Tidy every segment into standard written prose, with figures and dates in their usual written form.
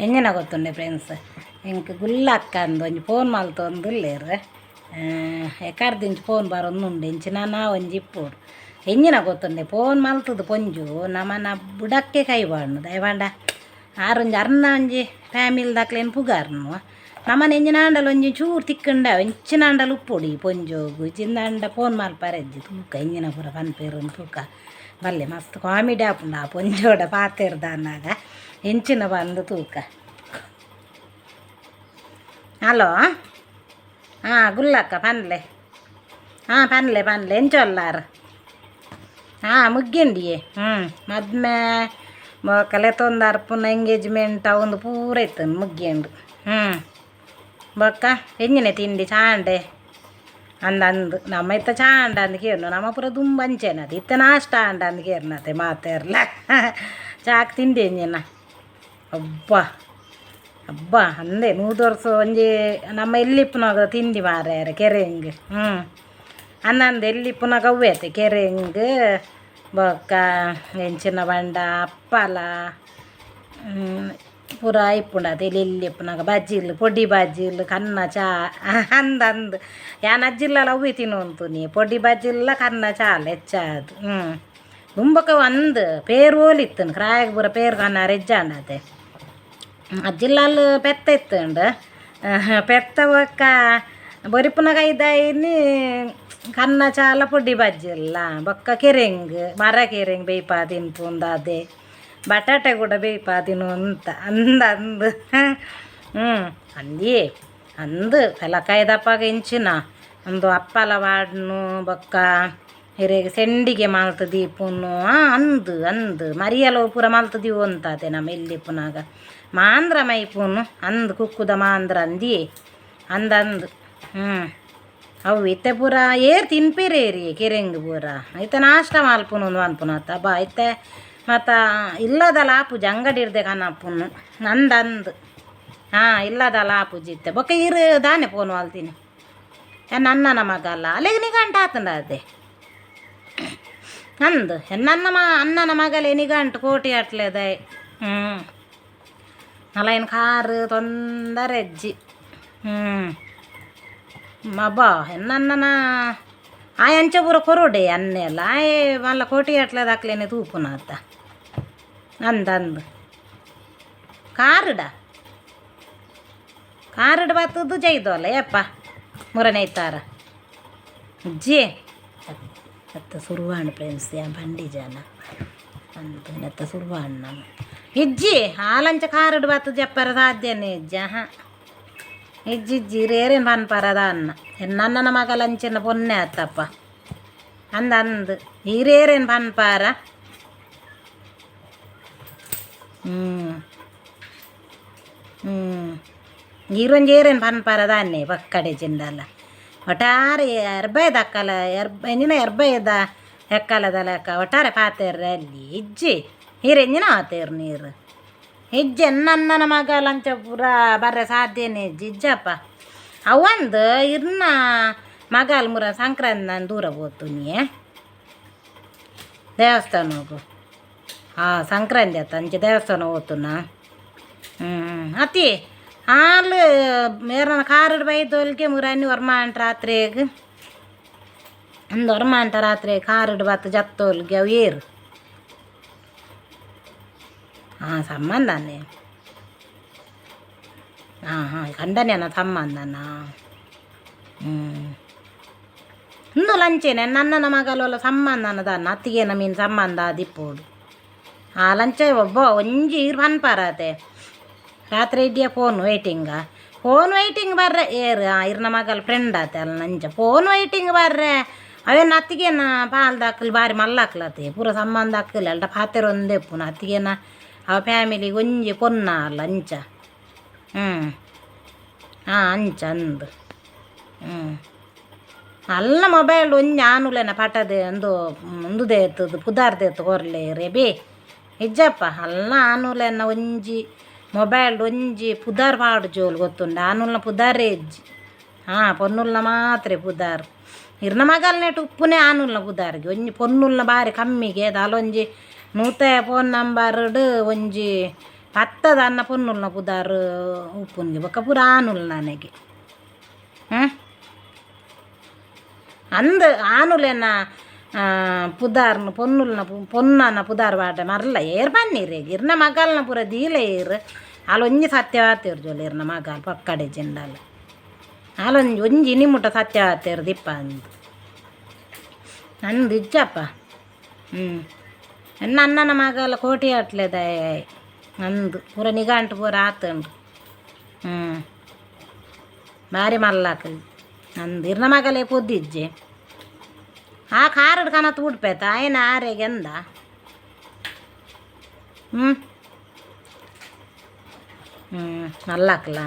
ಎಂಜಿನ ಗೊತ್ತುಂಡೆ friends? ಎಂಕ್ ಗುಲ್ಲಕ್ಕ ಅಂದ್ ಒಂಜಿ ಫೋನ್ ಮಲ್ತೊಂದುಲ್ಲೆರ್. ಎಕಾರ್ದಿಂಚಿ ಫೋನ್ ಬರೊಂದುಂಡು. ಇಂಚಿನ ನಾ ಒಂಜಿ ಇಪ್ಪೊಡು. ಎಂಜಿನ ಗೊತ್ತುಂಡೆ? ಫೋನ್ ಮಲ್ತದು ಪೊಂಜು ನಮನ ಬುಡಕ್ಕೆ ಕೈ ಬಾಡ್ನು. ದಯಪಂಡ ಆರೊಂಜಿ ಅರ್ನ ಒಂಜಿ ಫ್ಯಾಮಿಲಿ ದಕ್ಲೆನ್ ಪುಗಾರ್ನು. ನಮನ ಎಂಜಿನಾಂಡಲ ಒಂಜಿ ಚೂರು ತಿಕ್ಕಂಡ ಎಂಚಿನಾಂಡಲ ಉಪ್ಪೊಡು ಈ ಪೊಂಜೋಗು. ಇಜ್ಜಿಂದಾಂಡ ಫೋನ್ ಮಲ್ಪರೆಜ್ಜಿ. ತೂಕ ಎಂಜಿನ ಪೂರ ಪನ್ಪೇರು ತೂಕ. ಬಲ್ಲೆ ಮಸ್ತ್ ಕಾಮಿಡಿ ಆಪುಂಡು ಆ ಪೊಂಜೋಡ ಪಾತೆರ್ದಾನಾಗ. ಎಂಚಿನ ಬಂದು ತೂಕ. ಹಲೋ, ಹಾಂ ಗುಲ್ಲಕ್ಕ, ಪನ್ಲೆ. ಹಾಂ, ಪನ್ಲೆ ಪನ್ಲೆ. ಎಂಚೊಲ್ಲಾರ? ಹಾಂ, ಮುಗ್ಗಿಂಡಿಯೇ. ಹ್ಞೂ, ಮದ್ಮೆ ಬೊಕ ಲೆತ್ತೊಂದು ಎಂಗೇಜ್ಮೆಂಟ್ ಅವೊಂದು ಪೂರ ಇತ್ತು, ಮುಗ್ಗಿಂಡು. ಹ್ಞೂ, ಬೊಕ್ಕ ಎಂಜಿನ ತಿಂಡಿ ಚಾಂಡೆ ಅಂದ ಅಂದು ನಮ್ಮ ಇತ್ತ ಚಾಂಡ ಅಂದ್ ಕೇರ್ನು. ನಮ್ಮ ಪೂರ ದುಂಬು ಅಂಚೆನದು. ಇತ್ತೆ ನಾಷ್ಟ ಆಂಡ ಅಂದ್ ಕೇರ್ನತೆ ಮಾತೆರ್ಲ. ಚಾಕ್ ತಿಂಡಿ ಎಂಜಿನ? ಅಬ್ಬಾ ಅಬ್ಬಾ, ಅಂದೆ 100 ವರ್ಷ ಒಂಜಿ ನಮ್ಮ ಎಲ್ಲಿಪ್ಪುನಾಗ ತಿಂಡಿ ಮಾರ್ಯಾರ ಕೆರೆಂಗ್. ಹ್ಞೂ, ಅಂದಂದು ಎಲ್ಲಿಪ್ಪುನಾಗ ಅವ್ವೆ ಆತೆ ಕೆರೆಂಗ್. ಬೊಕ್ಕ ಎಂಚಿನ ಪಂಡ ಅಪ್ಪಲ ಪೂರ ಇಪ್ಪುಂಡು. ಅದು ಎಲ್ಲಿ ಎಲ್ಲಿ ಇಪ್ಪುನಾಗ ಬಜ್ಜಿಲ್, ಪೊಡಿ ಬಜ್ಜಿಲ್, ಕನ್ನ ಚಾ. ಅಂದ್ ಅಂದ್ ಯಾನ್ ಅಜ್ಜಿಲ್ಲಲ ಅವ್ವೆ ತಿನ್ನುವಂತು ಪೊಡಿ ಬಜ್ಜಿಲ್ಲ, ಕನ್ನ ಚಾಲ ಹೆಚ್ಚಾದ್. ಹ್ಞೂ, ದುಂಬಕ ಅಂದ್ ಪೇರ್ ಓಲಿತ್ತನ್ ಕ್ರಾಯಗ್ ಪೂರ ಪೇರ್ ಕನ್ನಾರ ಹೆಜ್ಜಾಂಡತೆ. ಅಜ್ಜಿಲ್ಲಾಲ್ ಪೆತ್ತ ಇತ್ತುಂಡು. ಪೆತ್ತ ಬೊಕ್ಕ ಬೊರಿಪುನ ಕೈದಾಯಿನಿ ಕನ್ನ ಚಾಲ, ಪೊಡಿ ಬಜ್ಜಿಲ್ಲ, ಬೊಕ್ಕ ಕೆರೆಂಗ್, ಮರ ಕೆರೆಂಗ್ ಬೇಯ್ಪಾ ತಿನ್ಪುಂದು, ಅದೇ ಬಟಾಟೆ ಕೂಡ ಬೇಯ್ಪಾ ತಿನ್ನು ಅಂತ ಅಂದ ಅಂದ್. ಹ್ಞೂ, ಅಂದಿಯೇ ಅಂದ್ ಪೆಲಕಾಯ್ದಪ್ಪಾಗ ಇಂಚಿನ ಒಂದು ಅಪ್ಪಲ ವಾಡ್ನು. ಬೊಕ್ಕ ಹಿರೇಗ್ ಸೆಂಡಿಗೆ ಮಲ್ತ್ ದೀಪುನು. ಅಂದ್ ಅಂದ್ ಮರಿಯಲ ಪೂರ ಮಲ್ತ್ ದೀವೊಂತಾತೆ ನಮ್ಮ ಎಲ್ಲಿಪ್ಪುನಾಗ. ಮಾಂದ್ರ ಮೈಪುನು ಅಂದ್, ಕುಕ್ಕುದ ಮಾಂದ್ರ ಅಂದಿಯೇ ಅಂದ್ ಅಂದ್. ಹ್ಞೂ, ಅವು ಇತ್ತೆ ಪೂರ ಏರ್ ತಿನ್ಪಿರೇರಿ ಕೆರೆಂಗ್ ಪೂರ. ಇತ್ತೆ ನಾಷ್ಟ ಮಲ್ಪುನು ಒಂದು ಮನ್ಪುನತ್ತ ಬಾ. ಇತ್ತೆ ಮತ್ತ ಇಲ್ಲದಲ ಆಪುಜಿ, ಅಂಗಡಿ ಇರ್ದೆ ಕನಪುನು. ಅಂದ್ ಅಂದ್. ಹಾಂ, ಇಲ್ಲದಲ ಆಪುಜಿ ಇತ್ತೆ. ಬೊಕ್ಕ ಇರು ದಾನೆ ಫೋನ್ ಮಲ್ತೀನಿ ಎನ್ನ ಅಣ್ಣನ ಮಗಲ್ಲ, ಅಲ್ಲಿಗೆ ನಿಘಂಟು ಆತಂಡ ಅದೇ ಅಂದ್. ಎನ್ನನ್ನ ಮ ಅಣ್ಣನ ಮಗಲೇ ನಿಘಂಟು ಕೋಟಿ ಅಟ್ಲೆದಾಯ್. ಹ್ಞೂ, ಅಲ್ಲ ಕಾರು ತೊಂದರೆ ಅಜ್ಜಿ. ಹ್ಞೂ, ಅಬ್ಬಾ, ಎನ್ನನ್ನನ ಆಯ್ ಅಂಚ ಪೂರ ಕೊರೊಡೆ ಅನ್ನೆಲ್ಲ. ಆಯೆ ಮಲ್ಲ ಕೋಟಿ ಅಟ್ಲೆದಾಕ್ಲೇನೆ ತೂಪುನಾತ. ಅಂದ್ ಅಂದ್. ಕಾರುಡ ಕಾರುಡ್ ಬತ್ತದ್ದು ಜೈದೋಲ್ಲ ಯಪ್ಪ ಮುರನೆ ಇತ್ತಾರ ಅಜ್ಜಿ. ಅತ್ತ ಸುರುವಾಣ್ ಫ್ರೆಂಡ್ಸ್, ಯಾನ್ ಪಂಡಿ ಜನ ಅಂದ್ ನೆತ್ತ ಸುರುವಾಣ್ ನಾನು ಇಜ್ಜಿ. ಹಾಲಂಚ ಕಾರುಡ್ ಬತ್ತು ಜಪ್ಪರ ಸಾಧ್ಯನೇ ಇಜ್ಜಿ. ಹಾಂ, ಇಜ್ಜಿ ಇಜ್ಜಿ. ಇರೇರೇನು ಪನ್ಪರದ ಅನ್ನ ಎನ್ನನ್ನ ಮಗಲಂಚಿನ ಪೊನ್ನೆ ಆತಪ್ಪ. ಅಂದ ಅಂದ್ ಹಿರಿಯರೇನು ಪನ್ಪಾರ? ಹ್ಞೂ ಹ್ಞೂ, ಈರೊಂಜಿ ಏರೇನು ಪನ್ಪಾರ ದಾನ್ನೆ ಪಕ್ಕಡೆ ಚಿಂದಲ್ಲ. ಒಟ್ಟಾರೆ ಎರ್ಬೈದ ಅಕ್ಕಲ ಎರ್ಬ ಎಂಜಿನ ಎರ್ಬೈದ ಎಕ್ಕಲದ ಲೆಕ್ಕ ಒಟ್ಟಾರೆ ಪಾತೆರ್ರೆ ಅಲ್ಲಿ ಇಜ್ಜಿ. ಹೀರೆಂಜಿನ ಆತೇರು ನೀರು ಇಜ್ಜಿ. ಎನ್ನನ್ನನ ಮಗಲಂಚ ಪೂರ ಬರ್ರೆ ಸಾಧ್ಯನೇ ಇಜ್ಜಿ. ಇಜ್ಜಪ್ಪ, ಅವಂದು ಇರ್ನ ಮಗಲ್ ಮುರ ಸಂಕ್ರಾಂತಿ ನಾನು ದೂರ ಪೋತುನಿ ದೇವಸ್ಥಾನಗು. ಹಾಂ, ಸಂಕ್ರಾಂತಿ ಆತ ಅಂಚೆ ದೇವಸ್ಥಾನ ಹೋತುನ. ಹ್ಞೂ, ಅತಿ ಹಾಲು ಮೇರನ ಕಾರುಡ್ ಬೈದೋಲ್ಗೆ ಮುರಾನಿ ಒರ್ಮಾಂಟ ರಾತ್ರಿಗ್ ಅಂದು ಒರ್ಮಾಂಟ ರಾತ್ರಿ ಕಾರುಡ್ ಬತ್ತು ಜತ್ತೋಲ್ಗೆ ಅವು ಏರು. ಹಾಂ, ಸಂಬಂಧನೇ. ಹಾಂ ಹಾಂ, ಕಂಡನೇನ ಸಂಬಂಧನಾ? ಹ್ಞೂ, ಇಂದು ಲಂಚೇನೆ ನನ್ನನ ಮಗಲೊಲ ಸಂಬಂಧನ ದಾನ್ನ ಅತ್ತಿಗೆನ ಮೀನು ಸಂಬಂಧ ದಿಪ್ಪೋಡು. ಆ ಲಂಚ ಒಬ್ಬ ಒಂಜಿ ಈರ್ ಪನ್ಪಾರತೆ. ರಾತ್ರಿ ಇಡ್ಯ ಫೋನ್ ವೈಟಿಂಗ, ಫೋನ್ ವೈಟಿಂಗ್ ಬರ್ರೆ ಏರು. ಇರ್ನ ಮಗಲ್ ಫ್ರೆಂಡ್ ಆತೆ ಅಲ್ಲ ನಂಚ ಫೋನ್ ವೈಟಿಂಗ್ ಬರ್ರೆ. ಅವೇನು ಅತ್ತಿಗೆನ ಪಾಲ್ದಾಕಲ್ ಬಾರಿ ಮಲ್ಲಾಕ್ಲತೆ ಪೂರ ಸಂಬಂಧ ಅಕ್ಕಲ್ ಅಲ್ಟ ಪಾತೆರ ಒಂದೇ ಪುನ ಅತ್ತಿಗೆನ ಅವ ಫ್ಯಾಮಿಲಿಗೆ ಒಂಜಿ ಪೊನ್ನ ಅಲ್ಲ ಅಂಚ. ಹ್ಞೂ, ಹಾಂ, ಅಂಚ ಅಂದ್. ಹ್ಞೂ, ಅಲ್ಲ ಮೊಬೈಲ್ ಒಂಜಿ ಆನುಲೆನ ಪಟದೆ ಅಂದು ಉಂದುದೇ ಇತ್ತದು ಪುದಾರ್ದೆ ಕೊರ್ಲೆ ರೇಬಿ. ಇಜ್ಜಪ್ಪ, ಅಲ್ಲ ಆನುಲೆನ ಒಂಜಿ ಮೊಬೈಲ್ ಒಂಜಿ ಪುದಾರ್ ಪಾಡು ಜೋಲು ಗೊತ್ತುಂಡು. ಆನುಲ್ನ ಪುದಾರೇ ಇಜ್ಜಿ. ಹಾಂ, ಪೊನ್ನುಲ್ನ ಮಾತ್ರೆ ಪುದಾರ್. ಇರ್ನ ಮಗಲ್ನೆಟ್ ಉಪ್ಪುನೇ ಆನುಲ್ನ ಪುದಾರ್ಗೆ. ಒಂಜಿ ಪೊನ್ನುಲ್ನ ಬಾರಿ ಕಮ್ಮಿಗೆ. ದಾಲೊಂಜಿ ನೂತೆ ಫೋನ್ ನಂಬರ್ಡ್ ಒಂಜಿ ಪತ್ತದ ಅನ್ನ ಪೊನ್ನುಲ್ನ ಪುದಾರ್ ಉಪ್ಪುನ್ಗೆ ಬೊಕ್ಕ ಪೂರ ಆನುಲ್ ನನಗೆ. ಅಂದ್ ಆನುಲೆನ ಪುದಾರ್ನ ಪೊನ್ನುಲ್ನ ಪೊನ್ನನ ಪುದಾರ್ ವಾಡ ಮರ್ಲ ಏರ್ ಬನ್ನಿರೇಗ್ ಇರ್ನ ಮಗಲ್ನ ಪೂರ ದೀಲ ಏರ್ ಆಲ್ ಒಂಜಿ ಸತ್ಯವಾತೇರ್ ಜೋಲು ಇರ್ನ ಮಗಲ್ ಪಕ್ಕಡೆ ಜಿಂಡಲ್ ಆಲೊಂಜಿ ಒಂಜಿ ಇನಿ ಮುಟ್ಟ ಸತ್ಯವಾತೇರ್ ದಿಪ್ಪ ಅಂದ್ ಅಂದ್ ಇಜ್ಜಪ್ಪ. ಎನ್ನ ಅಣ್ಣನ ಮಗಲ ಕೋಟಿ ಅಟ್ಲೆದ ಅಂದು ಪೂರ ನಿಘಂಟು ಪೂರ ಆತುಂಡು. ಬಾರಿ ಮಲ್ಲಾಕಲ್ ಅಂದ್ ಇರ್ನ ಮಗಲೇ ಪೊದ್ದಿಜ್ಜೆ ಆ ಕಾರಡ್ ಕನತ್ ಉಡ್ಪೇತ ಆಯನ ಆರೆಗೆ ಎಂದ. ಹ್ಞೂ ಹ್ಞೂ ಮಲ್ಲಾಕ್ಲ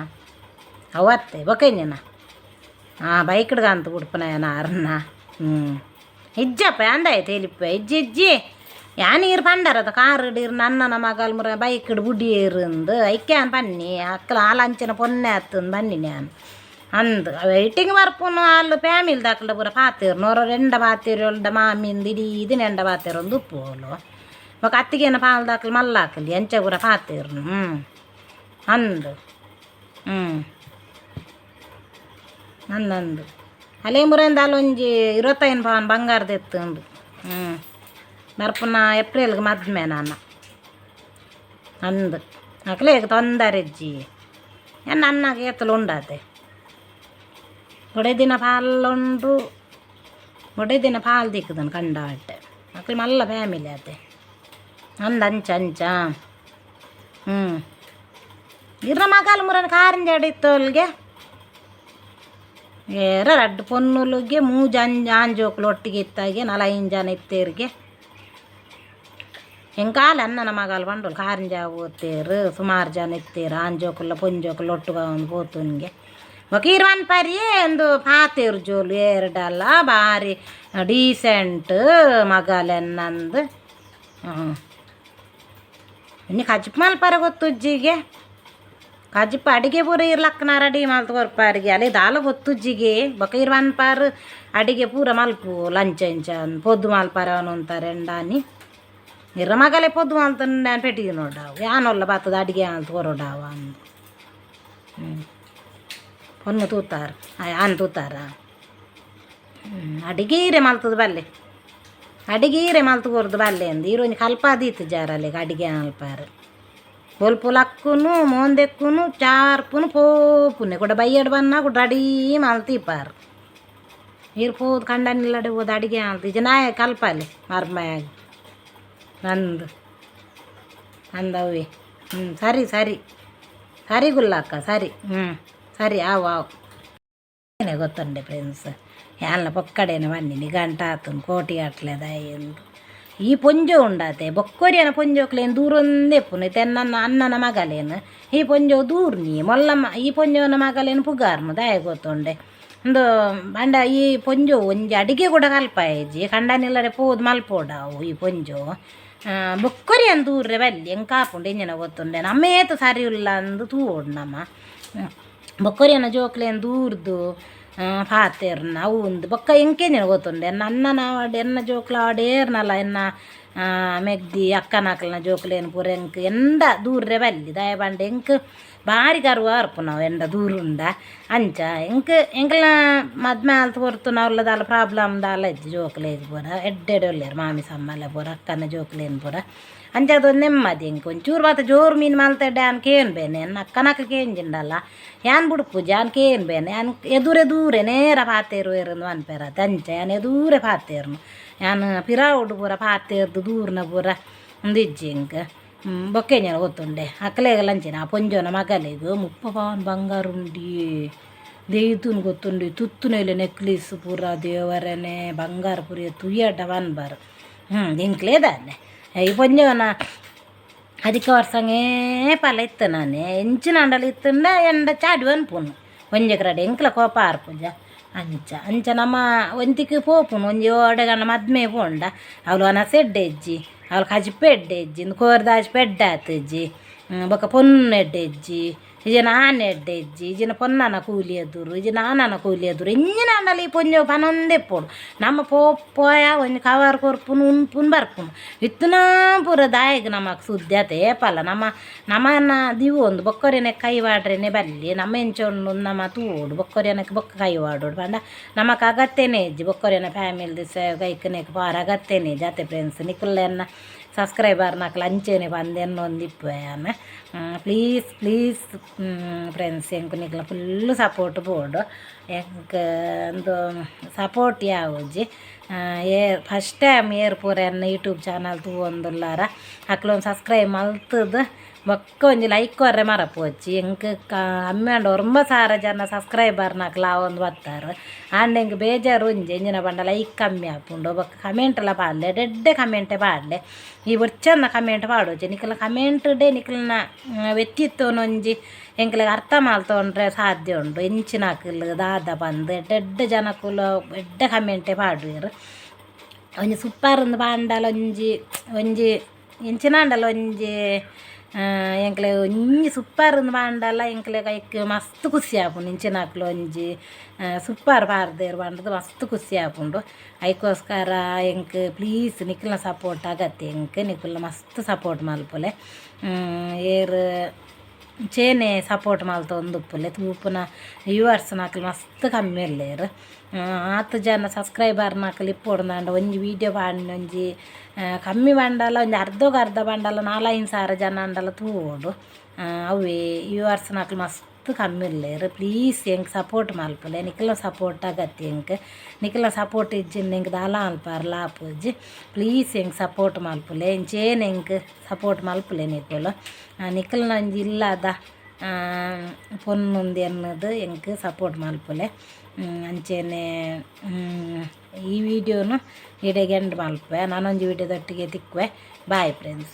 ಅವತ್ತೆ ಬೊಕಂಜಿನ ಆ ಬೈಕ್ಡ್ ಕಾಂತ ಉಡ್ಪನ ಅರ್ನ. ಹ್ಞೂ ಇಜ್ಜಪ್ಪ ಅಂದಾಯ್ತು ಎಲಿಪ್ಪ ಇಜ್ಜಿ ಇಜ್ಜಿ ಯಾನ್ ಈರ್ ಪಂಡರದ ಕಾರುಡ್ ಇರ್ ನನ್ನನ ಮಗಲ್ ಮುರ ಬೈಕ್ಡ್ ಬುಡಿಯೇರಿಂದು ಐಕ್ಯಾನ್ ಬನ್ನಿ ಅಕ್ಕಲ ಆಲಂಚಿನ ಪೊನ್ನೆ ಆತಂದು ಬನ್ನಿ ನಾನು ಅಂದ್ ವೈಟಿಂಗ್ ಬರ್ಪುನು ಅಲ್ಲು ಫ್ಯಾಮಿಲಿ ದಾಕಲ್ಡ ಪೂರ ಪಾತೇರು ನೂರ ರೆಂಡ ಪಾತೇರು ಒಲ್ಡ ಮಾಮಿಂದು ಇಡೀ ದಿನ ಎಂಡ ಪಾತೇರು ಒಂದು ಉಪ್ಪುವೋಲು ಬೊಕ ಅತ್ತಿಗೇನ ಪಾಲ್ ದಾಕಲ್ ಮಲ್ಲಾಕಲಿ ಎಂಚ ಪೂರ ಪಾತೇರ್ನು. ಹ್ಞೂ ಅಂದು ಹ್ಞೂ ಅಂದಂದು ಅಲೇ ಮುರಂದ ಅಲ್ಲೊಂಜಿ 25 ಪವನ್ ಬಂಗಾರದ ಎತ್ತುಂಡು. ಹ್ಞೂ ಬರ್ಪುನ ಏಪ್ರಿಲ್ಗೆ ಮದ್ಮೆ ನಾನು ಅಂದು ಅಕ್ಲೆಗ್ ತೊಂದರೆ ಇಜ್ಜಿ ಎನ್ನ ಅಣ್ಣಗೆ ಏತಲು ಉಂಡಾತೆ ಬೊಡೆ ದಿನ ಪಾಲ್ ಉಂಡು ಬೊಡೆ ದಿನ ಪಾಲ್ ದಿಕ್ಕದನ್ ಕಂಡಾಟೆ ಅಕ್ಲು ಮಲ್ಲ ಫ್ಯಾಮಿಲಿ ಆತೆ ಅಂದ ಅಂಚ ಅಂಚ. ಹ್ಞೂ ಇರ್ನ ಮಗಲ್ ಮುರನ್ ಕಾರಿಂಜಾಡ್ ಇತ್ತೋಲ್ಗೆ ಏರ ರಡ್ಡ್ ಪೊನ್ನುಲುಗೆ ಮೂಜಿ ಆಂಜೋಕ್ಲು ಒಟ್ಟಿಗೆ ಇತ್ತಾಗೆ ನಾಲೈನ್ ಜನ ಇತ್ತೇರಿಗೆ ಎಂಕಾಲ ಅಣ್ಣನ ಮಗಲ್ ಪಂಡೋಲು ಕಾರಿಂಜ ಪೋತೇರು ಸುಮಾರು ಜನ ಇತ್ತೇರು ಆಂಜೋಕುಲ್ಲ ಪೊಂಜೋಕುಲು ಒಟ್ಟುಗ ಒಂದು ಪೋತುನ್ಗೆ ಬೊಕ ಈರ್ ಪನ್ಪರಿಯೇ ಒಂದು ಪಾತೇರು ಜೋಲು ಏರ್ಡಲ ಬಾರಿ ಡೀಸೆಂಟ್ ಮಗಲೆನ್ನಂದು. ಹ್ಞೂ ಇನ್ನು ಕಜಿಪು ಮಲ್ಪರೆ ಗೊತ್ತುಜ್ಜಿಗೆ ಕಜಿಪು ಅಡಿಗೆ ಪೂರ ಇರ್ ಲಕ್ಕನ ರೆಡಿ ಮಲ್ತ್ ಕೊರ್ಪಾರಿಗೆ ಅಲ್ಲಿ ದಾಲ ಗೊತ್ತುಜ್ಜಿಗೆ ಬೊಕ ಇರ್ ಪನ್ಪಾರ್ ಅಡಿಗೆ ಪೂರ ಮಲ್ಪು ಲಂಚ ಇಂಚ ಪೊದ್ದು ಮಲ್ಪರೆ ಅಂತಾರೆ ಎಂಡಾನಿ ಇರ್ರ ಮಗಲೆ ಪೊದ್ದು ಮಲ್ತಂಡ ಪೆಟ್ಟಿಗೆ ನೋಡಾವು ಯಾನೊಲ್ಲ ಬತ್ತದ ಅಡಿಗೆ ಮಲ್ತ್ ಕೊರೊಡಾವ ಅಂದು. ಹ್ಞೂ ಪೊನ್ನು ತೂತಾರ್ ಆನ್ ತೂತಾರ ಅಡಿಗೆ ಈರೆ ಮಲ್ತದ ಬಲ್ಲೆ ಅಡಿಗೆ ಈರೆ ಮಲ್ತ್ ಕೊರ್ದು ಬಲ್ಲೆ ಅಂದು ಈರ್ ಒಂಜಿ ಕಲ್ಪಾದೀತು ಜಾರಲ್ಲಿಗೆ ಅಡಿಗೆ ಮಲ್ಪಾರು ಬೊಲ್ಪು ಲಕ್ಕುನು ಮೋಂದೆಕ್ಕುನು ಚಾರ್ಪುನು ಪೋಪುನೆ ಕುಡ ಬಯ್ಯಡ್ ಬನ್ನ ಕುಡ ರೆಡಿ ಮಲ್ತಿಪ್ಪಾರು ಈರ್ ಪೋದು ಕಂಡ ನಿಲ್ಲಡೆ ಹೋದ ಅಡಿಗೆ ಮಲ್ತು ಇಜ್ಜ ನಾಯ ಕಲ್ಪಾಲೆ ಮರ್ಮಯಾಗ ನಂದು ಅಂದವೇ. ಹ್ಞೂ ಸರಿ ಸರಿ ಸರಿ ಗುಲ್ಲಕ್ಕ ಸರಿ. ಹ್ಞೂ ಸರಿ ಆವು ಆವು ಏನೇ ಗೊತ್ತುಂಡೆ ಫ್ರೆಂಡ್ಸ್ ಯಾನ್ಲ ಪೊಕ್ಕಡೇನ ಬನ್ನಿ ನಿಘಂಟ ಆತುಂಡು ಕೋಟಿ ಅಟ್ಲೆದ ಎಂದು ಈ ಪೊಂಜೋ ಉಂಡಾತೆ ಬೊಕ್ಕೊರಿಯನ ಪೊಂಜೋಕ್ಲೇನು ದೂರೊಂದೇ ಪುನ ತೆನ್ನ ಅಣ್ಣನ ಮಗಲೇನು ಈ ಪೊಂಜೋ ದೂರ್ನಿ ಮೊಲ್ಲಮ್ಮ ಈ ಪೊಂಜೋನ ಮಗಲೇನು ಪುಗಾರ್ನು ದಾಯ ಗೊತ್ತುಂಡೆ ಒಂದು ಪಂಡ ಈ ಪೊಂಜೋ ಒಂಜಿ ಅಡಿಗೆ ಕೂಡ ಕಲ್ಪಾಯಿಜಿ ಕಂಡನಿಲ್ಲಡೆ ಪೋದು ಮಲ್ಪೋಡಾವು ಈ ಪೊಂಜೋ ಬೊಕ್ಕೊರಿಯನ್ ದೂರ್ರೆ ಬಲ್ಲಿ ಎಂಕ್ ಆಪುಂಡು ಎಂಜಿನ ಗೊತ್ತುಂಡೆ ನಮ್ಮೇತ ಸರಿ ಉಲ್ಲ ಅಂದು ತೂವೊಡು ನಮ ಬೊಕ್ಕೊರಿಯನ ಜೋಕ್ಲೇನ್ ದೂರ್ದು ಪಾತೆರ್ನ ಅವು ಉಂದು ಬೊಕ್ಕ ಎಂಕೆಂಜಿನ ಗೊತ್ತುಂಡೆ ಎನ್ನ ಅಣ್ಣನ ಆವಡ್ ಎನ್ನ ಜೋಕ್ಲು ಆವಡ್ ಏರ್ನಲ ಎನ್ನ ಮೆಗ್ದಿ ಅಕ್ಕನಕ್ಲೆನ ಜೋಕ್ಲೇನ್ ಪೂರ ಎಂಕ್ ಎಂಡ ದೂರ್ರೆ ಬಲ್ಲಿ ದಾಯೆ ಪಂಡ ಎಂಕ್ ಬಾರಿ ಗರ್ವ ಬರ್ಪುನವು ಎಂಡ ದೂರುಂಡ ಅಂಚ ಎಂಕ್ ಎಂಕ್ಲ ಮದ್ಮೆ ಆಲ್ತ್ ಪೊರ್ತುನ ಅವ್ಲ ದಾಲ ಪ್ರಾಬ್ಲಮ್ ದಾಲ ಇಜ್ಜಿ ಜೋಕ್ಲೆಗ್ ಪೂರ ಎಡ್ಡೆ ಉಲ್ಲೆರ್ ಮಾಮಿ ಸಮ್ಮಲೆ ಪೂರ ಅಕ್ಕನ ಜೋಕ್ಲೇನ್ ಪೂರ ಅಂಚ ಅದೊಂದು ನೆಮ್ಮದಿ ಎಂಕ್ ಒಂಚೂರು ಮಾತ ಜೋರು ಮೀನು ಮಲ್ತೆಡ್ಡೆ ಯಾನ್ ಕೇನ್ಬೇನೆ ಎನ್ನ ಅಕ್ಕನಕ್ಲು ಕೇಂಜಿಂಡಲ್ಲ ಯಾನ್ ಬುಡ್ಪುಜಿ ಯಾನ್ ಕೇನ್ಬೇನೆ ಯಾನ್ ಎದುರೆ ದೂರೆ ನೇರ ಪಾತೆರುವೆರ್ ಪನ್ಪೆರ್ ಅಂಚ ಯಾನ್ ಎದುರೆ ಪಾತೆರ್ನು ಯಾನ್ ಪಿರಾವುಡು ಪೂರ ಪಾತೆರ್ದು ದೂರ್ನ ಪೂರ ಉಂದು ಇಜ್ಜಿ ಎಂಕ್. ಬೊಕ್ಕ ಎಂಜಿನ ಗೊತ್ತುಂಡೆ ಅಕ್ಲೆಗ್ಲ ಅಂಚೆನೆ ಆ ಪೊಂಜೋನ ಮಗಲೆಗ್ 30 ಪವನ್ ಬಂಗಾರ ಉಂಡಿಯೇ ದೆಯ್ತುನು ಗೊತ್ತುಂಡು ತುತ್ತುನೆಲೆ ನೆಕ್ಲೇಸ್ ಪೂರ ದೇವರನೆ ಬಂಗಾರ ಪೂರ ತೂಯಡ ಪನ್ಪರ್. ಹ್ಞೂ ಎಂಕ್ಲೇ ದಾನೆ ಈ ಪೊಂಜೋನ ಅಧಿಕ ವರ್ಷಂಗೇ ಪಲ ಇತ್ತು ನಾನೆ ಎಂಚಿನ ಅಂಡಲ ಇತ್ತುಂಡ ಎಂಡ ಚಾಡಿ ಪನ್ಪುನು ಒಂಜಿ ಕಡೆ ಎಂಕ್ಲ ಕೋಪ ಆರ್ಪುಜ ಅಂಚ ಅಂಚ ನಮ್ಮ ಒಂತಿಕ್ ಪೋಪುನು ಒಂಜಿ ಓಡೆಗಂಡ ಮದ್ಮೆ ಪೋಂಡ ಅವ್ಲು ವನಸ್ ಎಡ್ಡೆ ಇಜ್ಜಿ ಅವ್ಲು ಕಜಿಪು ಎಡ್ಡೆ ಇಜ್ಜಿ ಇಂದು ಕೋರ್ದಾಜ್ ಎಡ್ಡೆ ಆತಿಜ್ಜಿ. ಬೊಕ ಪೊನ್ನು ಎಡ್ಡೆ ಇಜ್ಜಿ, ಇಜ್ಜಿನ ಆನ್ ಎಡ್ಡೆ ಇಜ್ಜಿ, ಇಜ್ಜಿನ ಪೊನ್ನನ ಕೂಲಿ ಎದುರು, ಇಜ್ಜಿನ ಆನನ ಕೂಲಿ ಎದುರು ಇಂಚಿನ ಆಂಡಲ ಈ ಪೊಂಜೊವು ಪನೊಂದೇ ಇಪ್ಪೊಡು. ನಮ ಪೋಯ ಒಂಜಿ ಕವರ್ ಕೊರ್ಪುನು, ಉನ್ಪುನು, ಬರ್ಪುನು. ಇತ್ತುನ ಪೂರ ದಾಯೆಗ್ ನಮಕ್ ಸುದ್ದಿ ಆತೆ ಏಪಲ ನಮ ನಮನ ದೀವೊಂದು ಬೊಕ್ಕೊರಿಯನ ಕೈ ಪಾಡ್ರೆನೆ ಬಲ್ಲಿ. ನಮ ಎಂಚ ಉಂಡು ನಮ ತೂವೊಡು, ಬೊಕ್ಕೊರಿಯನಕ್ ಬೊಕ್ಕ ಕೈ ಪಾಡೊಡು ಪಂಡ ನಮಕ್ ಅಗತ್ಯನೇ ಇಜ್ಜಿ ಬೊಕ್ಕೊರಿಯನ ಫ್ಯಾಮಿಲಿ ಕೈಕ್ ನೆಕ್ ಪಾರ ಅಗತ್ಯನೇ ಇಜ್ಜಿ ಅತೆ ಫ್ರೆಂಡ್ಸ್. ನಿಕುಲೆನ್ನ ಸಬ್ಸ್ಕ್ರೈಬರ್ನಕ್ಲು ಅಂಚೆನೆ ಪಂದ್ ಎನ್ನೊಂದಿಪ್ಪುವೆ ಯಾನ್. ಪ್ಲೀಸ್ ಪ್ಲೀಸ್ ಫ್ರೆಂಡ್ಸ್, ಎಂಕ್ ನಿಕ್ಲ ಫುಲ್ ಸಪೋರ್ಟ್ ಬೋಡು. ಎಂಕ್ ಉಂದು ಸಪೋರ್ಟ್ ಯಾವುಜಿ. ಏರ್ ಫಸ್ಟ್ ಟೈಮ್ ಏರ್ ಪೂರ ಎನ್ನ ಯೂಟ್ಯೂಬ್ ಚಾನಲ್ ತೂವೊಂದುಲ್ಲಾರ ಅಕ್ಲೊಂದು ಸಬ್ಸ್ಕ್ರೈಬ್ ಮಲ್ತುದು ಬೊಕ್ಕ ಒಂಜಿ ಲೈಕ್ ಕೊರ್ರೆ ಮರಪೋಚಿ. ಎಂಕ್ ಕಮ್ಮಿ ಆಂಡ 9000 ಜನ ಸಬ್ಸ್ಕ್ರೈಬರ್ನಕ್ಲು ಆವೊಂದು ಬತ್ತಾರ್. ಆಂಡ ಎಂಕ್ ಬೇಜಾರು ಒಂಜಿ ಎಂಚಿನ ಪಂಡ ಲೈಕ್ ಕಮ್ಮಿ ಆಪುಂಡು. ಬೊಕ್ಕ ಕಮೆಂಟ್ಲ ಪಾಡ್ಲೆ, ಎಡ್ಡೆ ಎಡ್ಡೆ ಕಮೆಂಟೆ ಪಾಡ್ಲೆ. ಈ ಬೊರ್ಚಂದಿನ ಕಮೆಂಟ್ ಪಾಡೊಚಿ. ನಿಕಲ್ನ ಕಮೆಂಟ್ಡೆ ನಿಕಲ್ನ ವ್ಯಕ್ತಿತ್ವನೊಂಜಿ ಎಂಕ್ಲೆಗ್ ಅರ್ಥ ಮಲ್ತೊಂಡ್ರೆ ಸಾಧ್ಯ ಉಂಡು ಎಂಚಿನಕುಲು ದಾದ ಪಂದ್. ಎಡ್ಡೆ ಎಡ್ಡೆ ಜನಕುಲು ಎಡ್ಡೆ ಕಮೆಂಟೆ ಪಾಡುವೆರ್. ಒಂಜಿ ಸೂಪರ್ ಇಂದ್ ಪಂಡಲ ಒಂಜಿ ಒಂಜಿ ಎಂಚಿನಾಂಡಲ ಒಂಜಿ ಎಂಕ್ಲೆಗ್ ಒಂಜಿ ಸೂಪರ್ ಇಂದ್ ಪಂಡಲ ಎಂಕ್ಲೆಗ್ ಐಕ್ ಮಸ್ತ್ ಖುಷಿ ಆಪುಂಡು. ಇಂಚಿನಕ್ಲು ಒಂಜಿ ಸೂಪರ್ ಪಾಡ್ದೆರ್ ಪಂಡ್ದ್ ಮಸ್ತ್ ಖುಷಿ ಆಪುಂಡು. ಐಕೋಸ್ಕರ ಎಂಕ್ ಪ್ಲೀಸ್ ನಿಕಲ್ನ ಸಪೋರ್ಟ್ ಅಗತ್ಯ ಎಂಕ್. ನಿಕುಲು ಮಸ್ತ್ ಸಪೋರ್ಟ್ ಮಲ್ಪುಲೆ. ಏರ್ ಅಂಚೆನೆ ಸಪೋರ್ಟ್ ಮಲ್ತೊಂದುಪ್ಪುಲೆ. ತೂಪುನ ವ್ಯೂವರ್ಸ್ನಕುಲು ಮಸ್ತ್ ಕಮ್ಮಿ ಉಲ್ಲೆರ್. ಆತ್ ಜನ ಸಬ್ಸ್ಕ್ರೈಬರ್ನಕುಲು ಇಪ್ಪೊಡುಂದಾಂಡ ಒಂಜಿ ವೀಡಿಯೋ ಪಾಡ್ಂಡ ಒಂಜಿ ಕಮ್ಮಿ ಪಂಡಲ ಒಂಜಿ ಅರ್ಧಗ್ ಅರ್ಧ ಪಂಡಲ 4-5 ಸಾವಿರ ಜನ ಆಂಡಲ ತೂವೊಡು. ಅವ್ವೇ ವ್ಯೂವರ್ಸ್ನಕುಲು ಮಸ್ತ್ ಕಮ್ಮಿ ಉಲ್ಲೆರ್. ಪ್ಲೀಸ್ ಎಂಕ್ ಸಪೋರ್ಟ್ ಮಲ್ಪುಲೆ. ನಿಕಲ್ನ ಸಪೋರ್ಟ್ ಅಗತ್ಯ ಎಂಕ್. ನಿಕಲ್ನ ಸಪೋರ್ಟ್ ಇಜ್ಜಿಂಡ ಎಂಕ್ ದಾಲ ಮಲ್ಪರೆಲ ಆಪುಜಿ. ಪ್ಲೀಸ್ ಎಂಕ್ ಸಪೋರ್ಟ್ ಮಲ್ಪುಲೆ. ಇಂಚೆನೆ ಎಂಕ್ ಸಪೋರ್ಟ್ ಮಲ್ಪುಲೆ ನಿಕುಲು. ನಿಕಲ್ನ ಒಂಜಿ ಇಲ್ಲದ ಪೊನ್ನುಂದು ಎನ್ನುದು ಎಂಕ್ ಸಪೋರ್ಟ್ ಮಲ್ಪುಲೆ. ಅಂಚೆನೆ ಈ ವಿಡಿಯೋನು ಇಡೆಗ್ ಎಂಡ್ ಮಲ್ಪುವೆ. ನನೊಂಜಿ ವಿಡಿಯೋದೊಟ್ಟಿಗೆ ತಿಕ್ಕುವೆ. Bye friends.